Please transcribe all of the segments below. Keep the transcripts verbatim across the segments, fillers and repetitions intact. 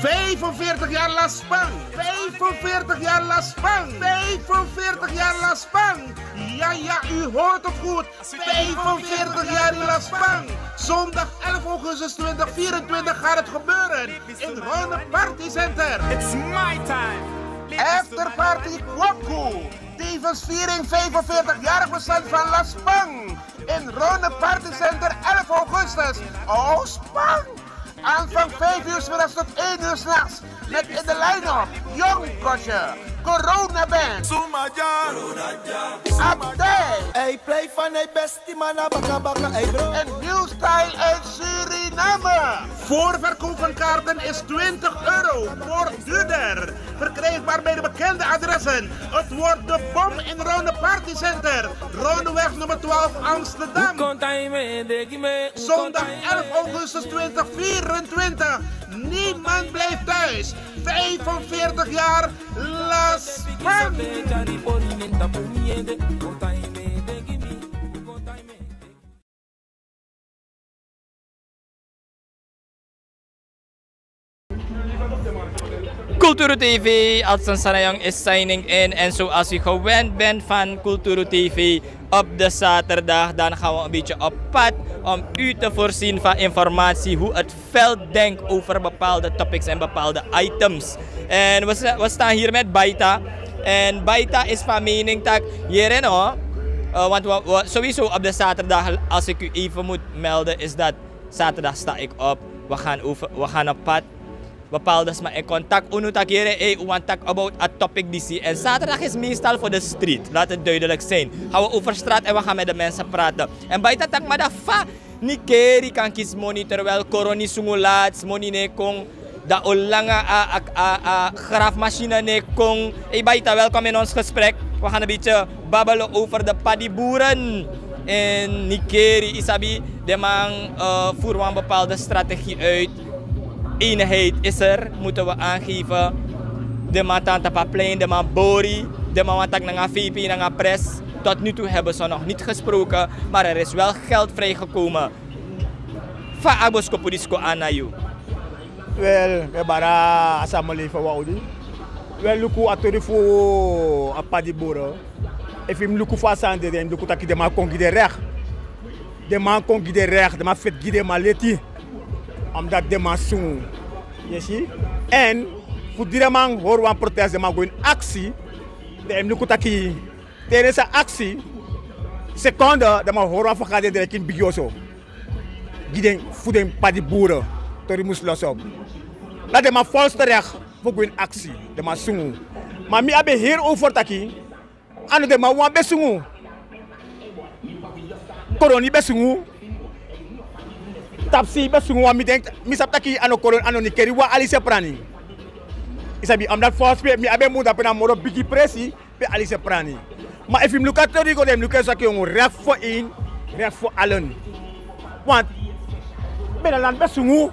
Vijfenveertig jaar Laspang. Vijfenveertig jaar Laspang. Vijfenveertig jaar Laspang. Ja, ja, u hoort het goed. Vijfenveertig jaar in Laspang. Zondag elf augustus twintig vierentwintig gaat het gebeuren in Ronde Party Center. It's my time. Afterparty Kwaku. Tevens viering vijfenveertig-jarig bestaan van Laspang. In Ronde Party Center, elf augustus. Oh, spang! Aanvang vijf uur 's middags tot één uur 's nachts. Met in de line-up Jong Kosje, Corona Band, Abdij. Hij blijft van hij best, die man, baka baka, hij bro. En New Style uit Suriname. Voorverkoop van kaarten is twintig euro, wordt duurder. Verkrijgbaar bij de bekende adressen. Het wordt de bom in Ronde Party Center, Rondeweg nummer twaalf, Amsterdam. Zondag elf augustus twintig vierentwintig. Niemand blijft thuis. Vijfenveertig jaar Laspang. Kulturu T V, Adson Sanayang is signing in. En zoals u gewend bent van Kulturu T V, op de zaterdag, dan gaan we een beetje op pad om u te voorzien van informatie hoe het veld denkt over bepaalde topics en bepaalde items. En we, sta- we staan hier met Baita. En Baita is van mening dat hier en, eh, want we, we- sowieso op de zaterdag, als ik u even moet melden, is dat zaterdag sta ik op. We gaan, over, we gaan op pad. Bepaalde sma in contact. Unu taki here, hey, unu wani taki about a topic disi. En zaterdag is meestal voor de street. Laat het duidelijk zijn. Gaan we over straat en we gaan met de mensen praten. En Baita taki, maar dat fa Nikeri kan kisi moni terwijl Koroni sungu lati, moni no e kon. Dan olanga a, a, a, a grafmachine no e kon. Hey Baita, welkom in ons gesprek. We gaan een beetje babbelen over de padiboeren in Nikeri. Isabi, de man eh, voer wan bepaalde strategie uit. Eenheid is er, moeten we aangeven. De man tan tapu a plein, de man bori, de man wani taki nanga V P, nanga pres. Tot nu toe hebben ze nog niet gesproken, maar er is wel geld vrijgekomen. Fa a boskopu disi kon na yu? Wel, we bara a samenleving wan odi. We luku a tori fu a padiboeren. Efu yu mus luku fa a sani de, dan yu mus luku taki den man kon gi den recht. Den man kon gi den recht, den man feti gi den man leti. Omdat den man sungu. Yu e si? En fu di den man hori wan protest, den man go ini aksi. Dan yu mus luku taki te den sa aksi, seconde, den man hori wan faka den dreki ini bigi oso. Gi den fu den padiboeren, tori mus losi op. Dan den man volste recht fu go ini aksi, den man sungu. Ma mi abi heri over taki, a no den man wawan ben sungu. Koroni ben sungu. Tapusei ben sungu, want mi denki, mi sabi taki a no Koroni, a no Nikeri wawan alisi e prani. Yu sabi, omdat fosi pe mi abi en bun drape na moro bigi presi pe alisi e prani. Ma efu yu mus luku a tori go, dan yu mus luku en so taki, yongu, recht voor één, recht voor allen. Want Beneland ben sungu,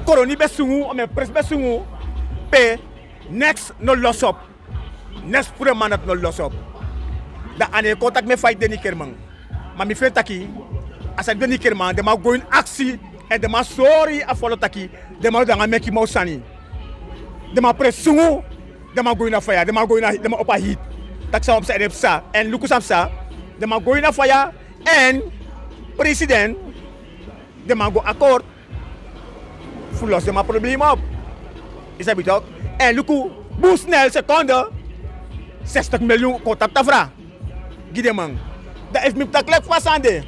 Koroni ben sungu, omeni presi ben sungu, pe neks no losi op. Neks fu den man dati no losi op. Dan a no e kon taki mi e faiti den Nikeriman. Ma mi feni taki, a sani, den Nikeriman, den man go ini aksi, èn den man sori a folo taki den man no de nanga meki mawtu sani. Den man presi sungu, den man go ini a faya, den man go ini a, den man opo a hiti. Taki san mus psa, èn den psa, èn luku san psa. Den man go ini a faya, èn president, den man go akort fu losi den man problema op. Yu sabi tok? Èn luku, bun snel, seconde, zestig miljoen kon tapu tafra gi den man. Dan efu mi mus taki leki fa a sani de,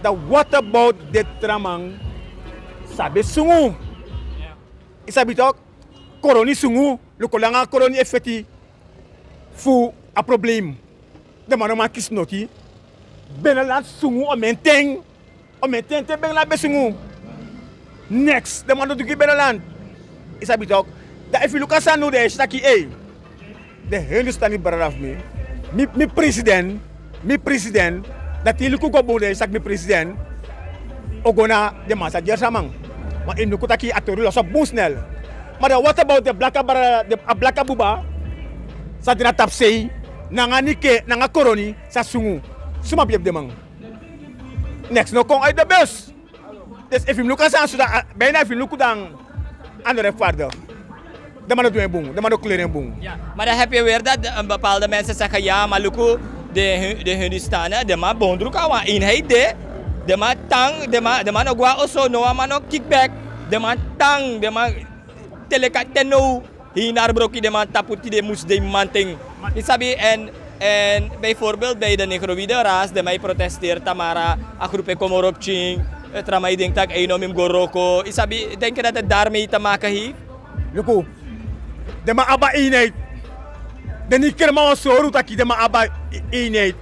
dan what about den tra man san ben sungu? Yu sabi tok? Koroni sungu, luku langa Koroni e feti fu a problem. Den man no man kisi noti. Beneland sungu omeni ten. Omeni ten te Beneland ben sungu. Neks den man no du gi Beneland. Yu sabi tok? Dan efu yu luku a sani now, dan yu e si taki, ei, den Hindustani brada fu mi, mi, mi president, mi president, dan te yu luku go bun, dan yu si taki mi president o go na den man san dyersi a man. Ma yu mus luku taki a tori losi op bun snel. Ma dan what about den blaka brada, den, a blaka buba san de na tapusei, nanga Nike, nanga Koroni, san sungu? Suma ben yepi den man? Neks no kon uit de bus. Dus efu yu mus luku a sani so dan, bijna efu yu mus luku dan, a no rechtvaardig. Den man no du en bun, den man no kleri en bun. Maar dan heb je weer dat een bepaalde mensen zeggen: ja, maar luku, de Hindustanen, den man bondruka wan eenheid de, den man tang, den man no gwa oso no wan man no kickback, den man tang, den man teleka teno. Hinar broki den man tapu tide mus de manting. Isabi en en bijvoorbeeld bij de negrowiede raas den man protesteert tamara, a groep e komoro pikin, tramai denk tak eino mim goroko. Isabi denk je dat het daarmee te maken heeft? Luku, den man abi eenheid. Den nikerman o soru taki den man abi eenheid.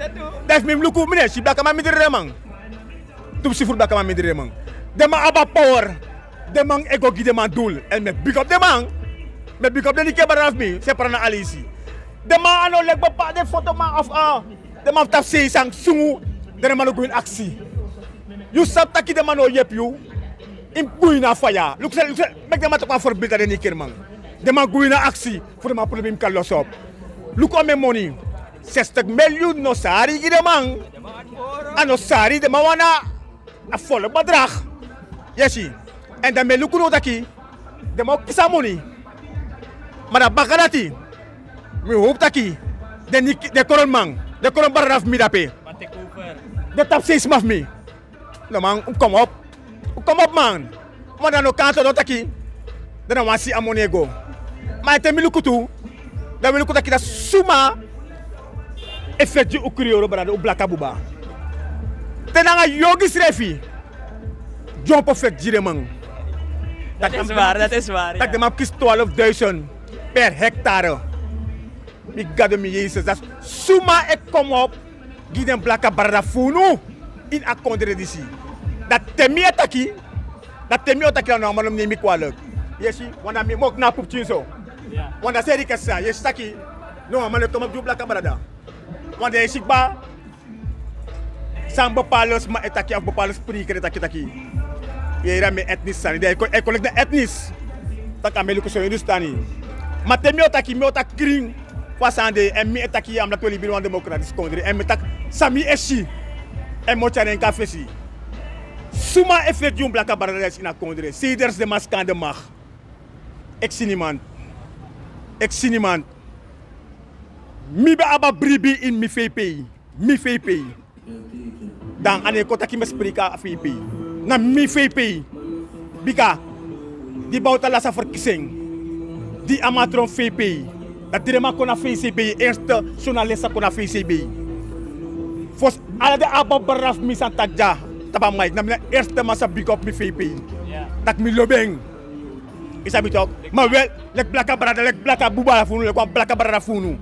Dati mim luku mine si blaka man mindri den man. Tu mus si furu blaka man mindri den man. Den man abi a power. Den man e go gi den man dul. En mi e big up den man. Mi e big up den nikerman fu mi se prana alisi. Den man a no leki bepaalde foto man of den man fu tapu sei san sungu. Den man no go ini aksi. Yu sabi taki den man no o yepi yu. Yu mus go ini a faya. Luku san luku san meki den man taki wan forbildi na den nikerman. Den man go ini a aksi. Fu den man puru mi mus kan losi op. Luku a mi en moni. Sestik milyun no sari gi den man. A no sari den man wani a folo badrag. Yesi. Èn dan mi e luku now taki den man o kisi a moni. Ma dan baka dati mi howpu taki den koronman, den koron brada fu mi dape, den tapu sei sma fu mi. No man un komopu. Un komopu man. Ma dan no kan a todo taki den na wan si a moni e go. Ma te mi luku tu, dan mi luku taki dan suma e feti gi un kriyoro brada un blaka buba. Te nanga yogi srefi dyompo feti gi den man. Taki den man mus kisi twalf duisend per hektare. Mi gado mi yesus dati suma e komopu gi den blaka brada fu unu ini a kondre disi. Dati te mi e taki, dati te mi o taki dan no a man no mus nei mi kwalik. Yesi. Wan dan mi mok na a pupu pikin so. Wan dan seri kesi san yesi taki no a man no e komopu gi un blaka brada. Wan dan yesi kba san bepaalde sma e taki a fu bepaalde spriker e taki taki. Yu e yere a mi e etnis sani dan e kon leki den etnis. Tak' a mi e luku so hindustani. Ma te mi o taki mi o taki krin fu a sani de èn mi e taki ya mi dati we libiri wan demokratis kondre èn mi e taki san mi e si. Èn mi o tyari en kon a fesi. Suma e feti gi un blaka brada desi ini a kondre seiders den man skan den mag. Eksiniman. Eksiniman. Mi ben abi a bribi ini mi feipei. Mi feipei. Dan a no e kon taki mi e spreki a feipei. Na mi feipei. Bika di bowta lasi a ferkisi en. Di a man tron feipei. Dan di den man kon na feisei bei erste. Sonalesi sa kon na feisei bei. Fosi ala den abi a brada fu mi san taki dya tapu a maiki na mi na erste man sa bika opu mi feipei. Tak' mi lobi en. Yu sabi toki? Ma wel leki blaka brada leki blaka buba fu unu leki wan blaka brada fu unu.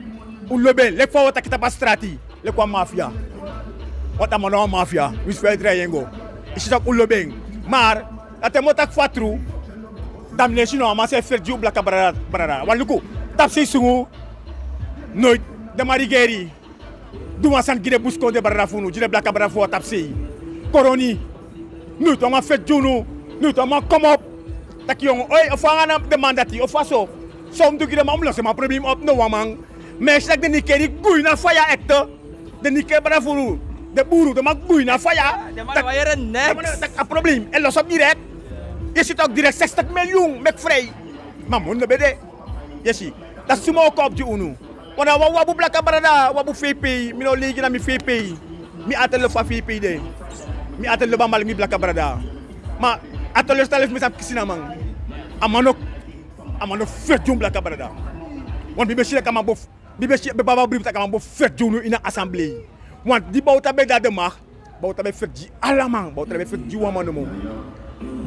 Un lobi en leki fa un o taki tapu a strati. Leki wan mafia. Wan tamana wan mafia. Wi si fa e drai en go. Yu si tak' un lobi en. Mar dati en mi o taki fu a tru. Dan mi no e si no wan man san e ferdi gi un blaka brada wan luku. Tapu sei sungu. Noiti den man rigeri. Du wan sani gi den buskondre brada fu unu gi den blaka brada fu unu a tapu sei. Koroni. Noiti wan man feti gi unu. Noiti wan man komopu. Taki yongo oi ofu anga na den man dati ofu a so. San un mus du gi den man un mus losi den man problemi opu no wan man. Ma e si tak' den nikeri gui na faya ekte. Den nikeri brada fu unu. Den buru den man gui na faya. Taki a problemi e losi opu direkti. Yu e si tak' direkti sestik milyun meki frei. Ma moni no ben de. Yu e si. Dati suma o kon opu gi unu. Wan na wan wabu blaka brada wabu feipei mi no leigi na mi feipei. Mi ati e lobi fu a feipei de. Mi ati e lobi a mali mi blaka brada. Ma a tolesi talen fu mi san mus kisi na man. A man no a man no feti gi un blaka brada. Wan mi ben si leki a man bo mi ben si ben baba bribi tak' a man bo feti gi unu ini a asamblei. Wan di bowta ben de a de mak. Bowta ben feti gi ala man bowta ben feti gi wan man nomo.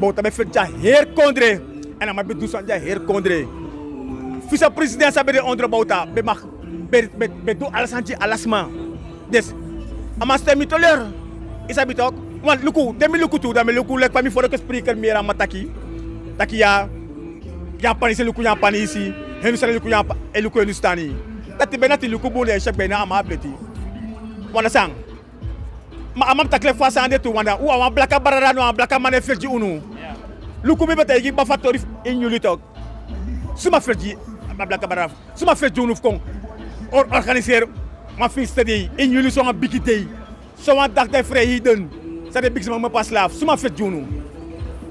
Bowta ben feti gi a heri kondre. Èn a man ben du sani gi a heri kondre. Fu san president san ben de ondro bowta ben mak ben du ala sani gi ala sma. Dus a man sten mi toler. Yu sabi toki? Wan luku te mi luku tu dan mi luku leki fa mi foro ke spriker mi yere a man taki. Taki ya. Yapanisi e luku yapanisi. Hindustani e luku hindustani. Dati ben na tin luku bun dan e si a ben na a man abi leti. Wan na san? Ma a man mus taki leki fu a sani de tu wan dan un a wan blaka brada no a wan blaka man e feti gi unu. Luku mi ben taigi kba fu a tori fu ini yuli toki. Suma feti gi a blaka brada fu suma feti gi unu fu kon organiseri wan feste dei ini yuli so wan bigi dei. So wan daki dan e frei hiden. San den bigisma mi opo a slafu suma feti gi unu?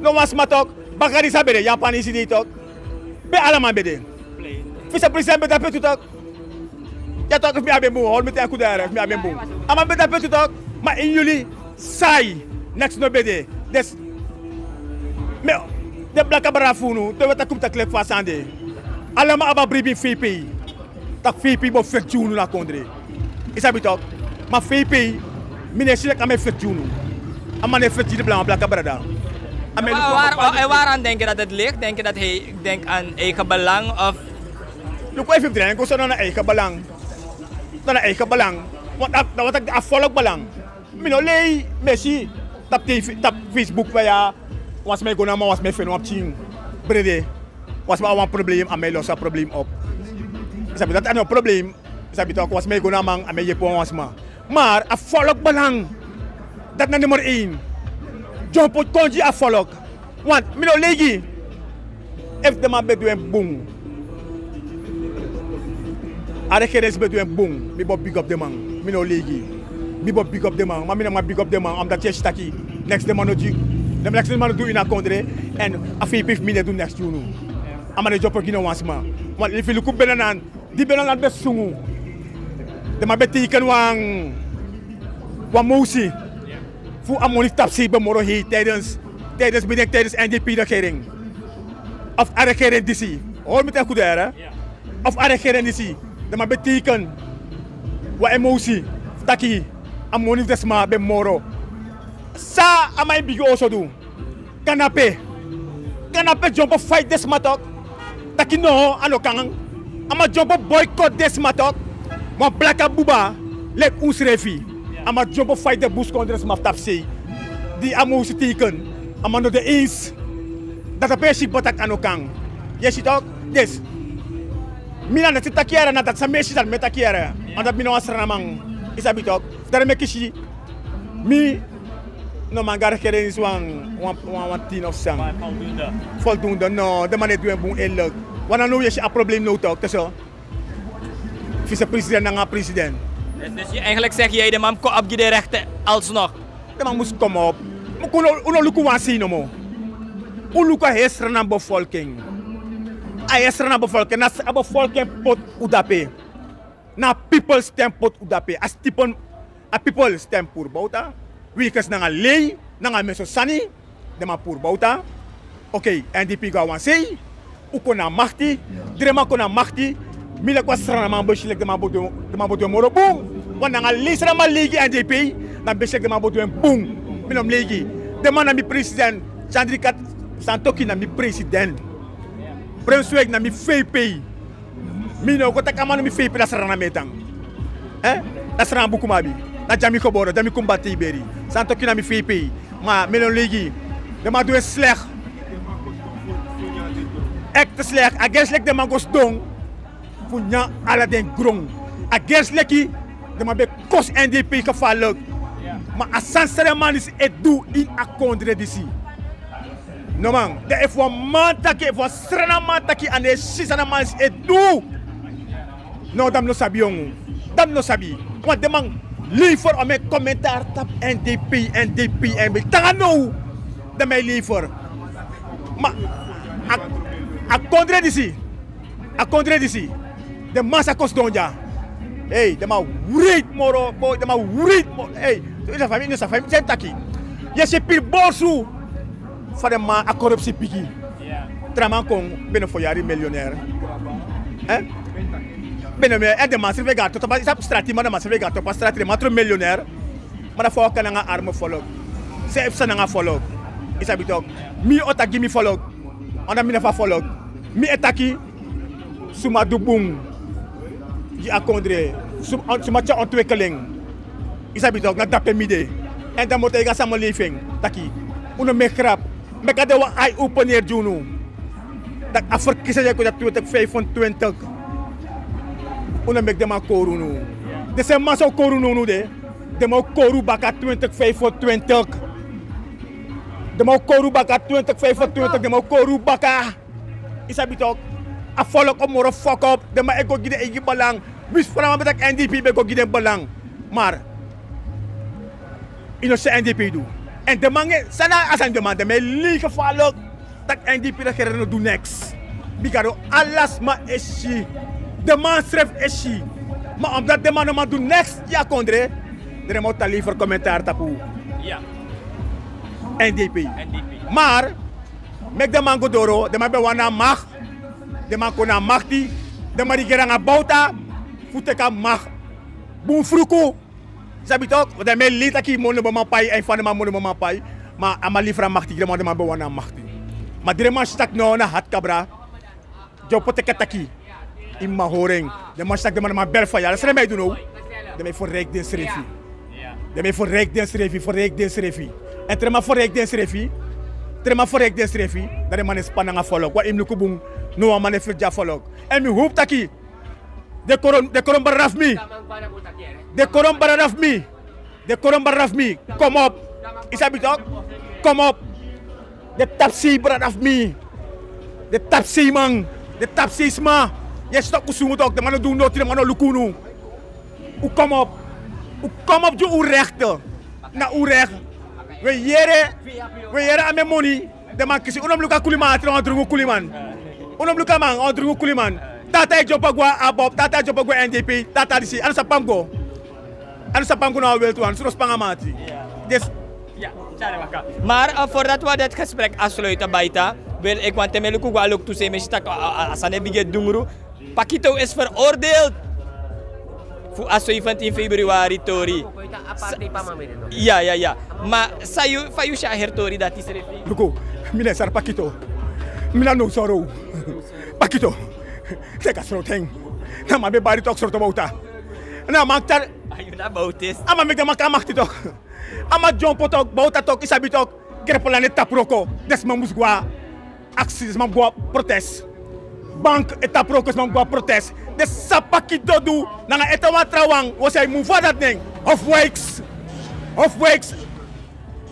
No wan sma tok. Bakari san ben de, Japanisi dei tok. Pe ala man ben de. Fisa president ben de ape tu tok. Ya tok, efu mi abi en bun, hori mi ten a kudere, efu mi abi en bun. A man ben de ape tu tok. Ma ini yuli sai, neks no ben de. Dus, mi, den blaka brada fu unu, te wi e taki, un taki leki fa a sani de. Ala man abi a bribi ini fei pei. Tak' fei pei bo feti gi unu na kondre. I sabi tok. Ma fei pei, mi no e si leki a man e feti gi unu. A man no e feti gi den blaka brada. A man e luku. Waar, waar, waar aan denken dat het ligt? Denk je dat hij denkt aan eigen belang of? Luku, efu yu drai en go so, na na eigen belang. Na na eigen belang. Want a, na wat a, a volk belang. Mi no lei, mi e si tapu tv, tapu Facebook, we ya, wan sma e go na man, wan sma e feni wan pikin brede. Wan sma abi wan problem, a man e losi a problem op. I sabi dati a no problem. I sabi tok, wan sma e go na man, a man e yepi wan sma. Maar a volk belang. Dati na nummer één. Dyompo kon gi a volk. Want mi no lei gi. Efu den man ben du en bun, a regerings ben du en bun, mi bo bigi op den man. Mi no lei gi. Mi bo bigi op den man. Ma mi no man bigi op den man, omdat yu e si taki neks den man no du. Den man, neks den man no du ini a kondre. Èn a fei pei fu mi no e du neks gi unu. A man no e dyompo gi no wan sma. Want efu yu luku Benanan, di Benanan ben sungu, den man ben teiken wan, wan mosi fu a moni fu tapusei ben moro hei tijdens, tijdens, mi denki tijdens N D P regering. Of a regering disi. Hori mi ten kudere. Of a regering disi. Den man ben teiken wan emosi fu taki a moni fu den sma ben moro. San a man e bigi oso du? Kanape. Kanape dyompo feti den sma tok. Taki no, a no kan. A man dyompo boycott den sma tok. Wan blaka buba leki unsrefi. A man dyompo feti den buskondre sma fu tapusei. Di a mosi teiken, a man no de eens. Dati a pe yu e si kba taki a no kan. Yu e si tok. Dus, mi na dati taki yere, na dati san mi e si, dati mi e taki yere. Omdat mi na wan Srananman. I sabi tok. Dati meki yu si mi no man go a regering disi wan, wan, wan, wan tin of san. Voldoende. Voldoende, no. Den man no e du en bun, eerlijk. Wan na now yu e si a problem now tok, tussen vicepresident nanga president. Dus, dus eigenlijk zeg jij, de man kon op die rechten alsnog. Den man mus komopu. Un no, un no luku wan sei nomo. Un luku a heri Sranan bevolking. A heri Sranan bevolking. Na a bevolking poti un dape. Na a people stem poti un dape. A stipen, a people stem puru Bouta. Wekens nanga Lei, nanga Meso Sani. Den man puru Bouta. Oké, N D P go na wan sei. Un kon na makti. Dreman kon na makti. Mi leki wan Srananman, mi bo si leki den man bo du, den man bo du en moro bun. Wan nanga Lei, Sranan man lei gi N D P. Na mi bo si leki den man bo du en bun. Mi no mus lei gi. Den man na mi president. Chandrika Santokhi na mi president. Brunswijk na mi fei pei. Mi no go taki a man na mi fei pei, na Sranan mi e tan. Eh? Na Sranan buku mi abi. Na dya mi gebore, dya mi kon bati beri. Santokhi na mi fei pei. Ma mi no lei gi. Den man du en slecht. Echt slecht. A gersi leki den man go sidon fu nyan ala den gron. A gersi leki den man ben kosi N D P gevaarlijk. Ma a sani Sranan man disi e du ini a kondre disi. No man, dan efu wan man taki, efu wan Sranan man taki, a no e si san a man e du. No, dan mi no sabi, yongu. Dan mi no sabi. Want den man lever, a man e commentaar tapu N D P, N D P, N D P. Te nanga now, den man e lever. Ma a, a kondre disi. A kondre disi. Den man sa kon sidon dya. Hey, den man wreed moro, boy, den man wreed moro. Hey, so yu sa famii, yu sa famii, yu sa taki. Yu e si piri borsu. Fa den man a korupsi bigi. Tra man kon, ben no fu yari miljonair. Eh? Ben no mi, eh, den man srefi e go a topa, yu sabi strati, ma den man srefi e go a topa strati, den man tron miljonair. Ma na fa wi kan nanga arme volk. San e psa nanga volk. Yu sabi tok. Mi o taki gi mi volk. Anda mi na fu a volk. Mi e taki, suma du bun gi a kondre. Sum-, suma tyari ontwikkeling. Yu sabi tok, na dape mi de. Èn dan mi o taigi a samenleving taki, un no meki grap. Meki a de wan eye opener gi unu. Taki a verkiezing e kon na twintig vijfentwintig. Un no meki den man kori unu. Den srefi man san o kori unu now de, den man o kori un baka twintig vijfentwintig. Den man o kori un baka twintig vijfentwintig, den man o kori un baka. Yu sabi tok, a volk o moro fuck up, den man e go gi den eigi belang. Winsi Sranan man ben taki N D P ben go gi den belang. Maar yu no si san N D P du. En den man e, san na a sani, den man, den man e lei gevaarlijk. Tak' N D P regering no du niks. Bika den ala sma e si. Den man srefi e si. Ma omdat den man no man du niks gi a kondre, den man o tan lever commentaar tapu N D P. Maar meki den man go doro, den man ben wani a macht. Den man kon na a makti. Den man regeri nanga Bouta fu teki a macht. Bun fruku. Sabi tok, want a man e lei taki moni no ben man pai, a fandeman moni no ben man pai. Ma a man lever a makti gi den man, den man ben wani a makti. Ma di den man si taki no, na hati kabra. Di o poti taki, yu man hori en. Den man si taki den man, den man bel faya. San den man e du now? Den man e verrijk densrefi. Den man e verrijk densrefi, verrijk densrefi. En te den man verrijk densrefi, te den man verrijk densrefi, dan den man e span nanga volk. Want yu mus luku bun, no wan man e firi gi a volk. En mi hoop taki den koron, den koron brada fu mi. Den koron brada fu mi. Den koron brada fu mi. Kom op. Yu sabi tok? Kom op. Den tapusei brada fu mi. Den tapusei man. Den tapusei sma. Yu e si tok, un sungu tok. Den man no du noti, den man no luku unu. Un kom op. Un kom op gi un rechten. Na un recht. Wi e yere, wi e yere a man e moni. Den man kisi, un no mus luku a kuliman, a trawan drungu kuliman. Un no mus luku a man, a drungu kuliman. Tata e dyompo go a Bob, tata e dyompo go a N D P, tata disi, a no sabi pe a mus go. A no sabi pe a mus go na a wereld wan, so no span a mati. Dus Maar uh, voordat we dit gesprek afsluiten, Baita, wil ik, want te mi luku go a loktu, se mi si taki a, a, a sani e bigin dungru. Pakito is veroordeeld fu a zeventien februari tori. Ya, ya, ya. Ma san yu, fa yu si a heri tori dati srefi? Luku, mi no e sari Pakito. Mi na no sori. Pakito, teki a sroto en. Na a man ben bari tok sroto Bouta. Na a man taki a man meki den man kon a makti tok. A man dyompo tok, Bouta tok, yu sabi tok. Krepelan e tapu wroko. Den sma mus go a aksi, den sma mus go a protest. Bank e tapu wroko, den sma mus go a protest. Den san Pakito du, nanga ete wan trawan, wi o si a e move a dati nen. Of Wijks. Of Wijks.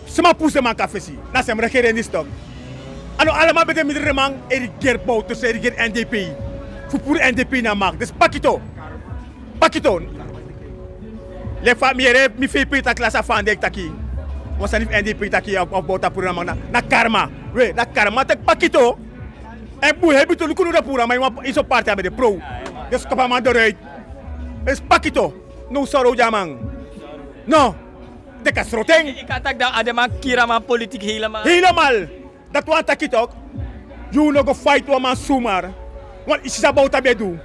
Sma pusu den man kon a fesi. Na srefi regering disi tok. A no ala man ben de mindre, den man e regeri Bouta, e regeri N D P. Fu puru N D P na macht. Dus Pakito. Pakito. Leki fa mi yere mi V P taki lasi a fande, yu taki wan sani fu N D P taki of, of Bouta puru na macht, na, na karma. We, na karma teki Pakito. En bun hebi tu, luku now den puru a man, yu so parti a ben de pro. Dus kopu a man eruit. Esi Pakito. No sori gi a man. No. Teki a sroto en. Yu kan taki dan a den man kiri a man politiek helemaal. Helemaal. Dati wani taki tok, yu no go fight wan man sumar. Want yu si san Bouta ben du.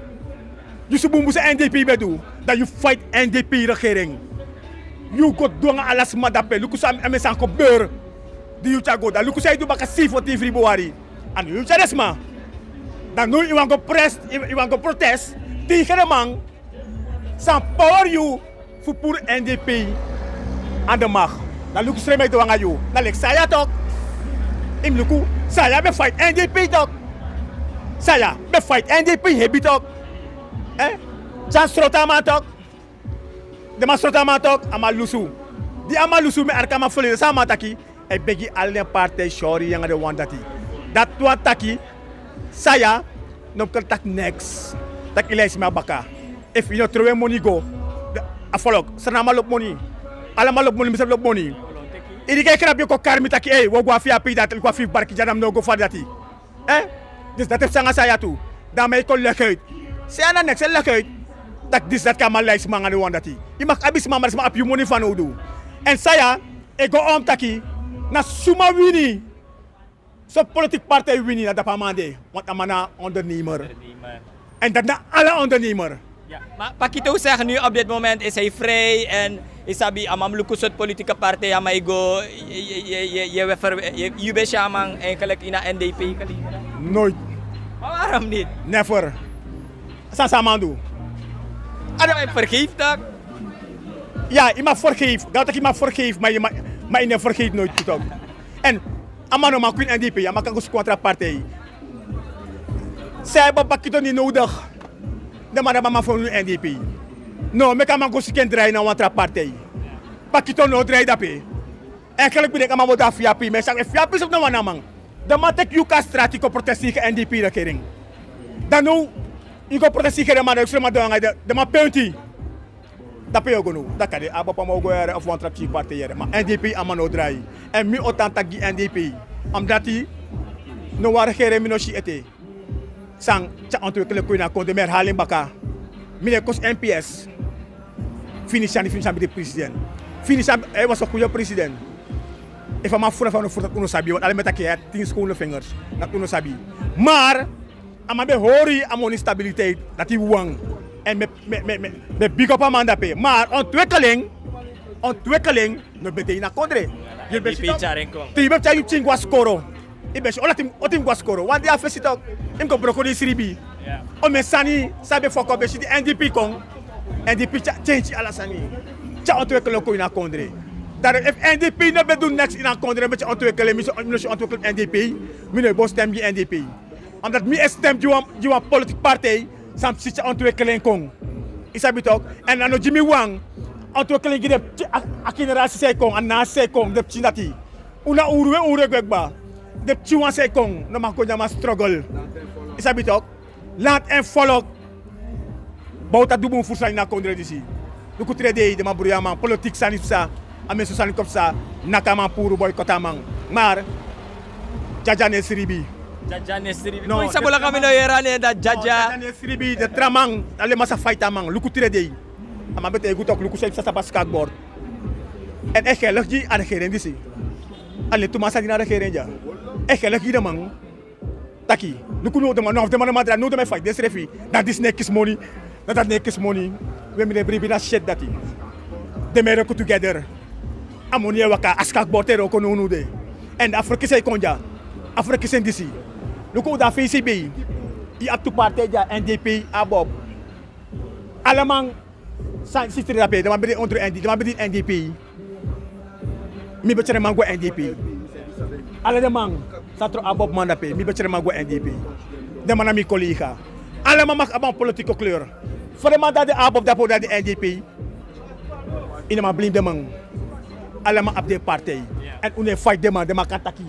Yu si bunbun san N D P ben du. Dan yu fight N D P regering. Yu go du nanga ala sma dape. Luku san a man sani kon gebeur. Di yu tyari go, dan luku san yu du baka seventeen februari. A no yu tyari den sma. Dan now yu wani go protest, yu, yu wani go protest tegen den man san power yu fu puru N D P aan de macht. Dan luku srefi mi e du nanga yu. Na leki Saya tok. Yu mus luku, Saya ben fight N D P tok. Saya ben fight N D P hebi tok. Eh? San sroto a man tok. Den man sroto a man tok, a man lusu. Di a man lusu, mi arki a man verleden san a man taki. A e begi ala den partij sori nanga den wan dati. Dati wani taki Saya no mus kon taki niks. Taki yu e lei sma baka. Efu yu no trowe moni go, a volk, Sranan man lobi moni. Ala man lobi moni, mi srefi lobi moni. Yu di e krabi, yu kon kari mi taki, ei, wi o go a V I P dati, wi o go a V I P barki, dya na mi no go fari dati. Eh? Dus dati e psa nanga Saya tu. Dan a man e kon leg uit. Saya na niks, e leg uit. Taki disi dati, kon a man lei sma nanga den wan dati. Yu mag abi sma, ma den sma abi yu moni fanowdu. En Saya e go om taki na suma wini. So politiek partij wini, na dape a man de. Want a man na ondernemer. En dati na ala ondernemer. Ja, maar Pakito zegt nu op dit moment is hij vrij en yu sabi, a man mus luku sortu politieke partij a man e go, yu ben si a man eigenlijk in a N D P geleverd? Nooit. Maar waarom niet? Never. San san a man du? A no, hij vergeeft toch? Ja, yu mag vergeef. Gado taki yu mag vergeef, maar yu mag, maar yu no vergeet nooit toch. En a man no man kon in N D P, a man kan go suku wan tra partij. Zij hebben Pakito niet nodig. Den man, den man fu unu N D P. No, meki a man go suku en drai na wan tra partij. Pakito no drai dape. Eigenlijk ben ik a man mus de a V I P, ma yu sabi efu V I P srefi no wani a man. Den man teki yu kon a strati kon protesti tegen N D P regering. Dan now yu go protesti tegen den man, dan yu srefi man du nanga den, den man penti. Tapu yu o go now, dan kande a bapa man o go yere of wan tra pikin parti yere, ma N D P a man no drai. Èn mi o tan taki gi N D P. Omdat no wan regering mi no si ete san tyari ontwikkeling kon ini a kondre. Mi herhaling baka, mi no e kosi N P S. Fini sani, fini sani ben de president. Fini sani, hij was een goede president. Efu a man furu, efu a no furu, dati un no sabi, want ala mi e taki, hij had tien schone vingers, dati un no sabi. Maar a man ben hori a moni stabiliteit, dati wan. Èn mi e, mi e, mi e, mi e big up a man dape. Maar ontwikkeling, ontwikkeling no ben de ini a kondre. Yu ben si tok, te yu ben tyari yu pikin go na skoro, yu ben si olo, te yu go na skoro, wan dei a fesi tok, yu mus go broko den sribi. Omen sani san ben foko, ben si di N D P kon, N D P tyari, tyari ala sani. Tyari ontwikkeling kon ini a kondre. Daarom efu N D P no ben du neks ini a kondre, ben tyari ontwikkeling, mi si, mi no si ontwikkeling N D P, mi no e bo stem gi N D P. Omdat mi e stem gi wan, gi wan politiek partij san psa, tyari ontwikkeling kon. Yu sabi tok, èn a no gi mi wan ontwikkeling gi den pikin, a, a generasi san e kon, a nasi san e kon, den pikin dati. Un na uru, un uru e gwe kba. Den pikin wan san e kon no man kon nyan a man struggle. Yu sabi tok, land èn volk. Bowta du bun fu sani na kondre disi. Luku trede dei, den man bruya man, politiek sani psa, a menso sani kon psa, naki a man puru, boycott a man. Maar Dyadia no e sribi. Dyadia no e sribi. No, kon yu sabi langa mi no yere a nen dati, Dyadia. No, Dyadia no e sribi, den tra man, ala den man sa fight a man. Luku trede dei. A man ben taigi un tok, luku san psa tapu a skakbord. Èn e geluk gi a regering disi. Ala den tu man san de ini a regering dya. E geluk gi den man. Taki, luku now den man, no, efu den man no man drai, now den man e fight densrefi. Dan disi no e kisi moni, dan dati no e kisi moni. We, mi no e bribi na shit dati. Den man e wroko together. A moni e waka, a skakbord e wroko nownow de. Èn a ferkisi e kon dya. A ferkisi en disi. Luku un de a V C B. Yu abi tu partij dya, N D P, ABOP. Ala man san sitri dape, den man ben de ondro N D P, den man ben de ini N D P. Mi ben tyari den man go N D P. Ala den man san tron ABOP man dape, mi ben tyari den man go N D P. Den man na mi collega. Ala man mag abi wan politieke kleur. Fa den man de na ABOP dape, den de na N D P. Yu no man blame den man. Ala man abi den partij. Èn un no e fight den man, den man kan taki.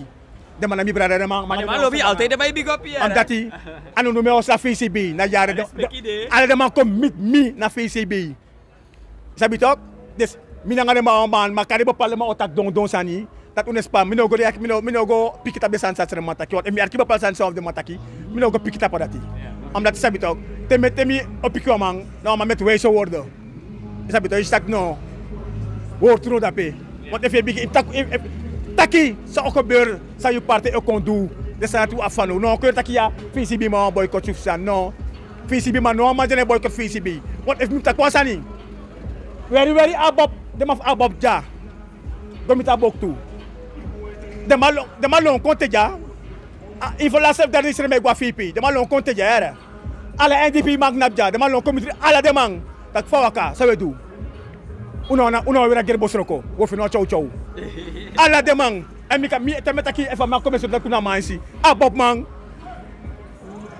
Den man na mi brada, den man, ma den man lobi altijd, den man e big up yu. Omdat a no, no, mi o sa V C B na yari. Ala den man kon miti mi na V C B. Sabi tok? Dus mi nanga den man o man, ma kande bepaalde man o taki dondon sani, dati un no e span. Mi no go de, mi no, mi no go piki tapu den sani san den man taki. Want efu mi arki bepaalde sani san den man taki, mi no go piki tapu dati. Omdat, sabi tok, te mi, te mi o piki wan man, na wan man met wijze woorden. Yu sabi tok, yu si taki no, wortu no dape. Want efu yu e bigin, efu taki, efu, efu taki san o gebeur, san yu partij o kon du, den sani dati un abi fanowdu. No kon yu taki ya, V C B man boycott yu fu sani, no. V C B man, no wan man dya no e boycott V C B. Want efu mi taki wan sani, weri weri ABOP, den man fu ABOP dya go miti a boktu. Den man lon, den man lon kon te dya. A, efu ala srefi dati, srefi mi e go a V P. Den man lon kon te dya, yere. Ala N D P man knapu dya, den man lon kon miti ala den man. Taki fa waka, san un e du? Un no, un no weri a geri bosroko, un o feni wan tyowtyow. Ala den man. Èn mi kan, mi, te mi e taki, efu a man kon, mi e sori taki un na mansi. ABOP man.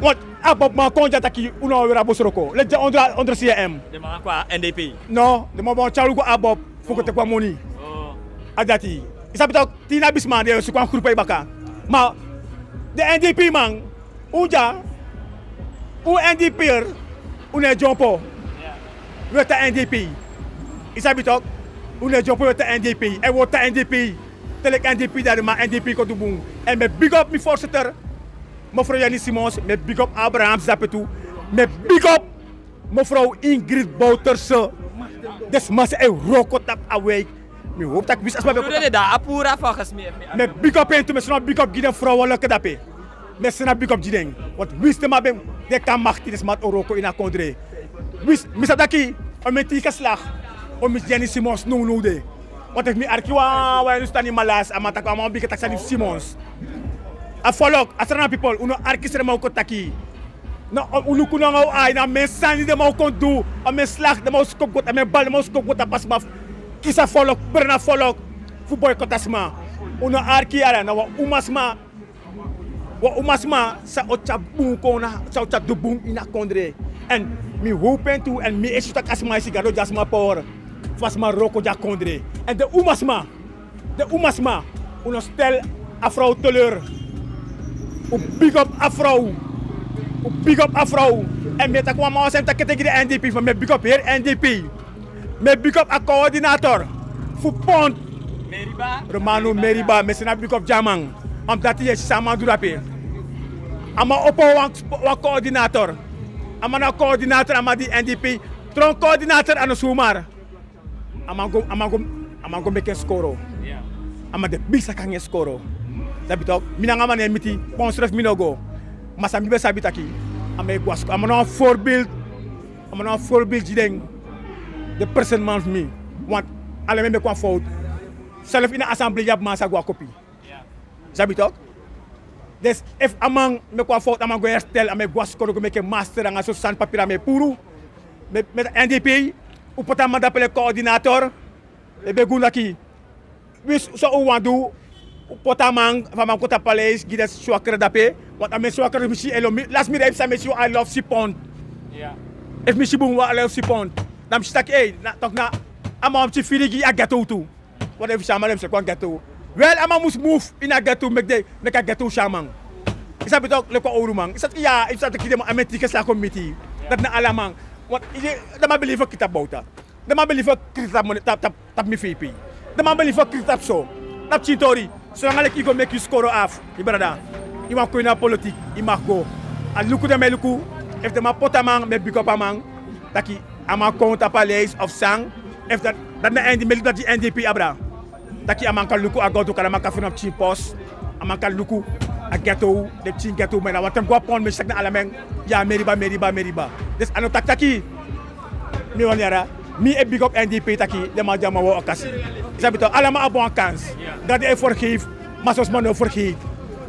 Want ABOP man kon dya taki un no weri a bosroko. Leki dya ondro, ondro C M. Den man kon a N D P. No, den man ben tyari un go ABOP fu go teki wan moni. A dati. Yu sabi tok, te yu na bisma, den o suku wan krupu e baka. Ma den N D P man, un dya, un N D P'er, un no e dyompo. Un e tan N D P. Yu sabi tok, un no e dyompo, un e tan N D P. Èn un o tan N D P. Te leki N D P dati, ma N D P kon du bun. Èn mi e big up mi voorzitter, mevrouw Jenny Simons, mi e big up Abrahams dape tu. Mi e big up mevrouw Ingrid Bouterse. Den sma san e wroko tapu a wijk. Mi hoop taki winsi a sma ben kon tapu. Dati a puru volgens mi. Mi e big up en tu, mi e seni wan big up gi den vrouwelijke dape. Mi e seni wan big up gi den. Want winsi den man ben de, kan makti, den sma o wroko ini a kondre. Winsi, mi sabi taki, o mi tiki slag, o mi Jenny Simons nownow de. Want efu mi arki wan, wan Hindustani man lasi, a man taki, a man o bigin taki sani fu Simons. A volk, a Sranan people, un no arki san den man o kon taki. Na, un luku nanga un ai, na omen sani den man o kon du, omen slag den man o skopu go tapu, omen bal den man o skopu go tapu a sma, kisi a volk, brani a volk, fu boycott a sma. Un no arki, yara, na wan umasma, wan umasma san o tyari bun kon, na san o tyari du bun ini a kondre. Èn mi hoop en tu, èn mi e si taki a sma e si gado gi a sma power fu a sma wroko gi a kondre. Èn den umasma, den umasma, un no stel a vrouw teleur. Un big up a vrouw. Un big up a vrouw. Èn mi e taki wan man wan sani taki te gi den N D P, fa mi e big up heri N D P. Mi e bigi op a koordinator fu pont, Romano Meriba. Mi e seni a bigi op gi a man. Omdati yu e si san a man du dape. A man opo wan koordinator. A man na koordinator, a man di N D P tron koordinator, a no sumar. A man go meki en skoro. A man de bigi saka nanga en skoro. Sabi tok, mi nanga a man no e miti. Pon srefi mi no go. Ma san mi ben sabi taki, a man e go a skoro, a man na wan voorbeeld. A man na wan voorbeeld gi den. Den persent man fu mi. Want ala mi e meki wan fout. Self ini a assemblee yu abi man sa go a kopi. Sabi tok. Dus efu a man meki wan fout, a man go herstel, a man e go a skoro go meki en master nanga so sani papiri a man e puru. Met N D P, un poti a man dape leki koordinator. E begi un taki, winsi san un wani du, un poti a man, efu a man kon tapu a leisi gi den swakere dape. Want a man e swakere, mi si en lo mi lasi mi de, efu san mi e si wan, a lof si pont. Efu mi si bun wan, a lof si pont. Dan mi si taki ei, na tok na a man o pikin firi gi a ghetto tu. Wan den fu si a man den fu seki wan ghetto. Wel, a man mus mufu ini a ghetto, meki den meki a ghetto si a man. I sabi tok, leki wan owru man. I sabi taki ya, i sabi taki den man a meti ke sla kon miti. Dati na ala man. Want den man ben lei fu kriti tapu bowta. Den man ben lei fu kriti tapu moni tapu tapu mi fei pei. Den man ben lei fu kriti tapu so. Na pikin tori. Solanga leki i go meki yu skoro afu, mi brada, i wani kon ini a politik, i mag go. A luku den mi e luku. Efu den man poti a man, mi e bigi op a man. Taki a man kon tapu a leisi of san. Efu dati na N D P, mi e luku dati N D P abra. Taki a man kan luku a ghetto, kan a man kan feni wan pikin post. A man kan luku a ghetto, den pikin ghetto, ma na wan ten go a pon, mi e si taki na ala man ya Meriba, Meriba, Meriba. Dus a no taki taki mi wani yara. Mi e bigi op N D P taki den man di a man wan okasi. I sabi tok, ala man abi wan kans. Gado e vergeef, ma son sma no vergeet.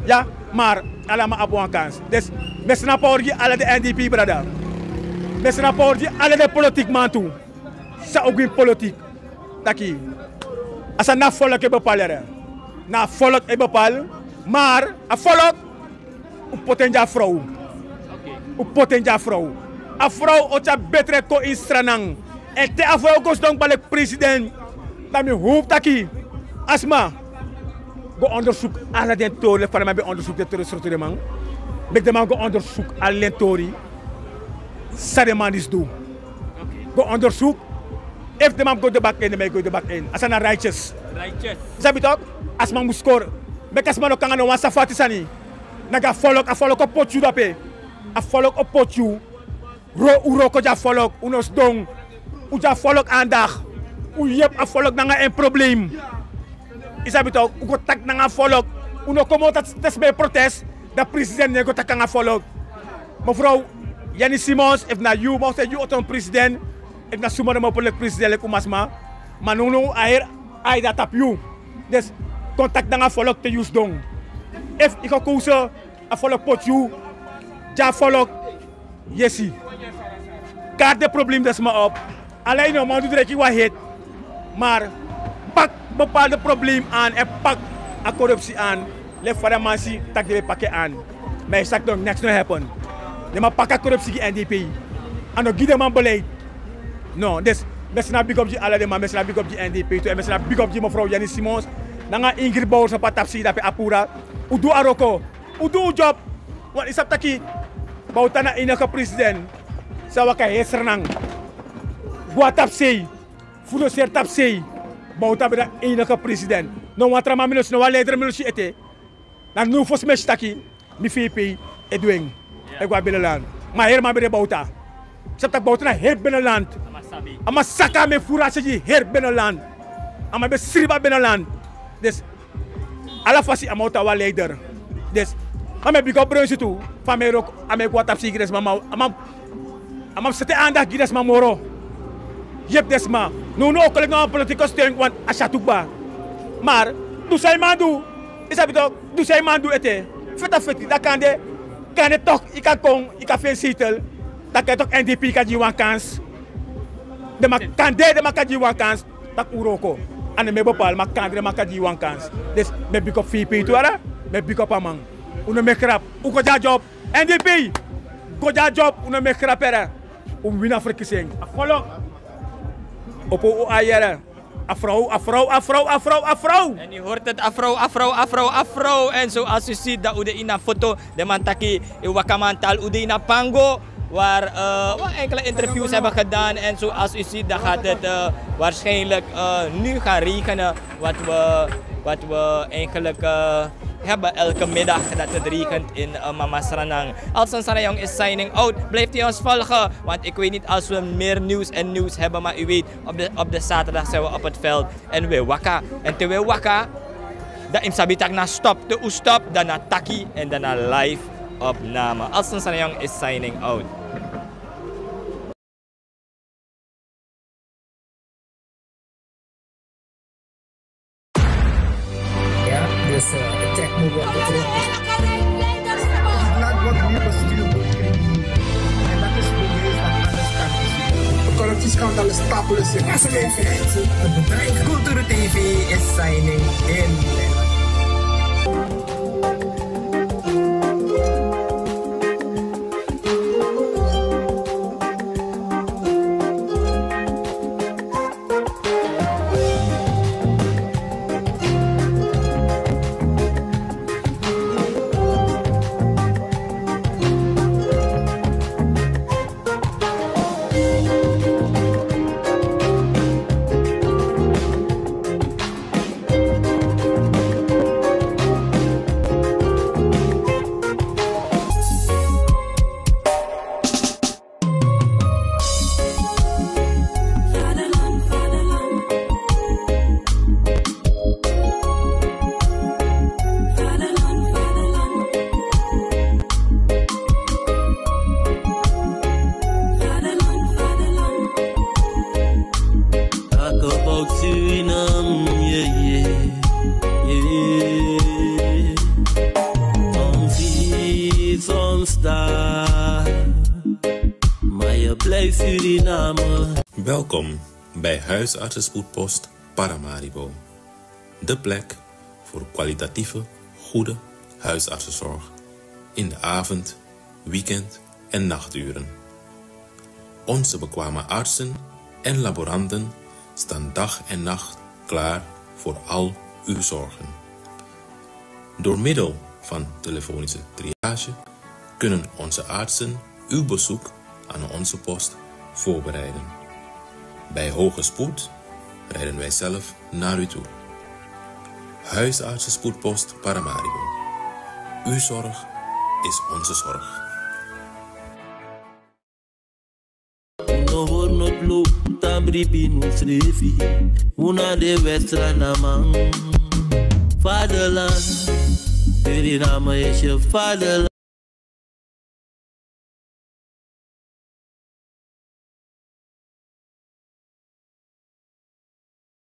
Ya, maar ala man abi wan kans. Dus mi e seni a power gi ala den N D P brada. Mi e seni a power gi ala den politikman tu. San o go ini politik. Taki a sani na a volk e bepaal, yere. Na a volk e bepaal. Maar a volk, un poti en gi a frow. Un poti en gi a frow. A frow o tyari betre kon ini Sranan. Èn te a frow kon sidon kba leki president, dan mi hopu taki a sma go ondersuku ala den tori leki fa den man ben ondersuku den tori sortu den man. Meki den man go ondersuku ala den tori san den man disi du. Go ondersuku. Efu den man go de baka en, den man e go de baka en. A sani na righteous. Sabi tok, a sma mus skori. Meki a sma no kon nanga no wan safati sani. Nanga a volk, a volk o poti yu dape. A volk o poti yu. Un wroko gi a volk, un no sidon. Un gi a volk aandacht. Un yepi a volk nanga en probleem. I sabi tok, un go taki nanga a volk. Un no komoto te sma e protest, dan president no e go taki nanga a volk. Mevrouw Jenny Simons, efu na yu, ma un seni yu o tan president. Efu na suma den man opo leki president leki umasma. Ma nownow a heri a ede a tapu yu. Dus kon taki nanga a volk te yu sidon. Efu i kon kosi, a volk poti yu. Gi a volk yesi. Kari den problem den sma op. Ala ini o man du dreki wan heti. Maar pak bepaalde problem aan en pak a korupsi aan. Leki fa den man si taki den ben paki en aan. Ma i saki don neks no happen. Den man paki a korupsi gi N D P. A no gi den man beleid. No, dus mi e seni a bigi op gi ala den man, mi e seni a bigi op gi N D P tu, èn mi e seni a bigi op gi mevrouw Jenny Simons nanga Ingrid Bowers, a pati tapu sei dape a puru. Un du a wroko. Un du un job. Want i sabi taki Bouta na enige president san waka heri Sranan go na tapu sei, fu doseri tapu sei. Bouta ben de enige president. No wan tra man mi no si, no wan leider mi no si ete. Na now fosi mi e si taki mi fei pei e du en, e go na beneland. Ma heri man ben de Bouta. Sabi taki Bouta na heri beneland. A man saka, a man e furu a sani gi heri beneland. A man ben sribi a beneland. Dus ala fasi a man o tan wan leider. Dus ma mi e bigi op Brunsi tu, fa a man e wroko, a man e go na tapu sei gi den sma, a man, a man seti en aandacht gi den sma moro. Yepi den sma. Nownow o kon leki na wan political steun, want a syatu kba. Maar du san i man du. I sabi tok, du san i man du ete. Feti a feti, dan kande, kande tok i kan kon, i kan feni zetel. Dan kande tok N D P kan gi yu wan kans. Den man kande, den man kan gi yu wan kans. Taki un wroko. A no mi e bepaal, ma kande den man kan gi yu wan kans. Dus mi e bigi op fei pei tu, ara. Mi e bigi op a man. Un no meki grap. Un go gi a job. N D P, go gi a job. Un no meki grap, ara. Un wini a ferkisi en. A frow. Opo un ain, ara. A frow, a frow, a frow, a frow, a frow. En u hoort het, a frow, a frow, a frow, a frow. En zoals u ziet, dan u de ini a foto, den man taki, e wakaman taal, u de ini a pango. waar eh, we enkele interviews hebben gedaan. En zoals u ziet, dan gaat het eh, waarschijnlijk eh, nu gaan regenen. Wat we, wat we eigenlijk eh, hebben elke middag, dat het regent in eh, Mama Sranang. Alson Sarayong is signing out. Blijft u ons volgen, want ik weet niet als we meer nieuws en nieuws hebben, maar u weet, op de, op de zaterdag zijn we op het veld. En we waka. En te we waka, dan yu mus sabi taki na stop. Te un stop, dan na taki en dan na live opname. Alson Sarayong is signing out. Ja, dus eh, check me wel. Het land wordt nu bestuurd door criminelen. En dat is bewijs dat alles kan gebeuren. Corruptieschandaal is stapelen. Cultuur T V is signing in. Talk about Suriname, yeah, yeah, yeah. Soms hier, soms daar. Maar je blijft Suriname. Welkom bij Huisartsenspoedpost Paramaribo. De plek voor kwalitatieve, goede huisartsenzorg in de avond, weekend en nachturen. Onze bekwame artsen en laboranten staan dag en nacht klaar voor al uw zorgen. Door middel van telefonische triage kunnen onze artsen uw bezoek aan onze post voorbereiden. Bij hoge spoed rijden wij zelf naar u toe. Huisartsenspoedpost Paramaribo. Uw zorg is onze zorg. No hori no tlu, tan bribi no srefi. Un na de West-Sranaman. Vaderland, Suriname is je vaderland.